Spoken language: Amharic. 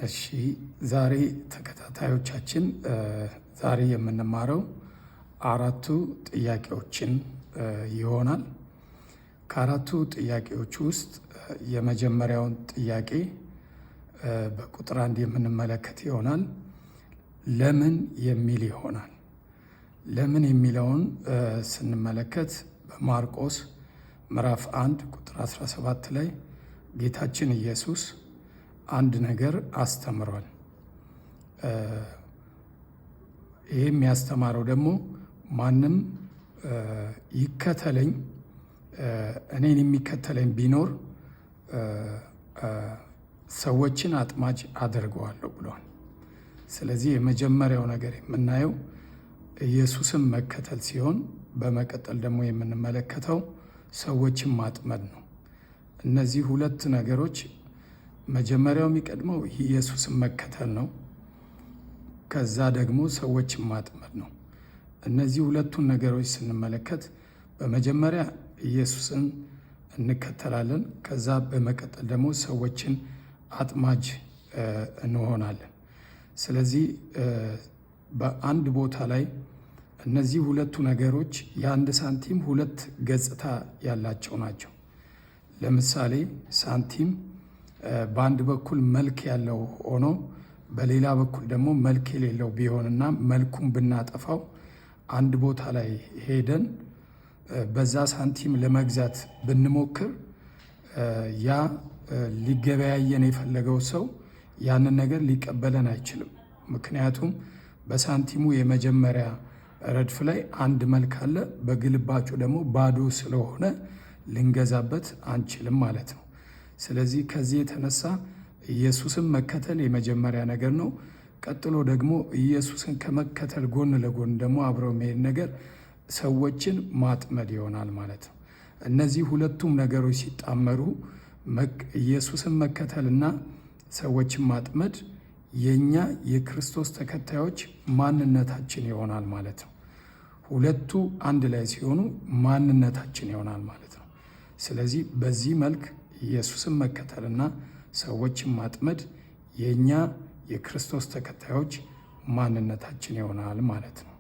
እሺ፣ ዛሬ ተከታታዮቻችን ዛሬ የምንማረው አራቱ ጥያቄዎችን ይሆናል። ከአራቱ ጥያቄዎች ውስጥ የመጀመሪያውን ጥያቄ በቁጥር 1 የምንመለከት ይሆናል። ለምን የሚል ይሆናል። ለምን የሚለውን ስንመለከት በማርቆስ ምዕራፍ 1 ቁጥር 17 ላይ ጌታችን ኢየሱስ አንድ ነገር አስተምሯል። ይህም ያስተማረው ደግሞ ማንም ይከተለኝ፣ እኔን የሚከተለኝ ቢኖር ሰዎችን አጥማጅ አደርገዋለሁ ብሏል። ስለዚህ የመጀመሪያው ነገር የምናየው ኢየሱስን መከተል ሲሆን፣ በመቀጠል ደግሞ የምንመለከተው ሰዎችን ማጥመድ ነው። እነዚህ ሁለት ነገሮች መጀመሪያው የሚቀድመው ኢየሱስን መከተል ነው። ከዛ ደግሞ ሰዎችን ማጥመድ ነው። እነዚህ ሁለቱን ነገሮች ስንመለከት በመጀመሪያ ኢየሱስን እንከተላለን። ከዛ በመቀጠል ደግሞ ሰዎችን አጥማጅ እንሆናለን። ስለዚህ በአንድ ቦታ ላይ እነዚህ ሁለቱ ነገሮች የአንድ ሳንቲም ሁለት ገጽታ ያላቸው ናቸው። ለምሳሌ ሳንቲም በአንድ በኩል መልክ ያለው ሆኖ በሌላ በኩል ደግሞ መልክ የሌለው ቢሆንና መልኩን ብናጠፋው አንድ ቦታ ላይ ሄደን በዛ ሳንቲም ለመግዛት ብንሞክር ያ ሊገበያየን የፈለገው ሰው ያንን ነገር ሊቀበለን አይችልም። ምክንያቱም በሳንቲሙ የመጀመሪያ ረድፍ ላይ አንድ መልክ አለ፣ በግልባጩ ደግሞ ባዶ ስለሆነ ልንገዛበት አንችልም ማለት ነው። ስለዚህ ከዚህ የተነሳ ኢየሱስን መከተል የመጀመሪያ ነገር ነው። ቀጥሎ ደግሞ ኢየሱስን ከመከተል ጎን ለጎን ደግሞ አብረው የሚሄድ ነገር ሰዎችን ማጥመድ ይሆናል ማለት ነው። እነዚህ ሁለቱም ነገሮች ሲጣመሩ ኢየሱስን መከተልና ሰዎችን ማጥመድ የኛ የክርስቶስ ተከታዮች ማንነታችን ይሆናል ማለት ነው። ሁለቱ አንድ ላይ ሲሆኑ ማንነታችን ይሆናል ማለት ነው። ስለዚህ በዚህ መልክ ኢየሱስን መከተልና ሰዎችን ማጥመድ የኛ የክርስቶስ ተከታዮች ማንነታችን ይሆናል ማለት ነው።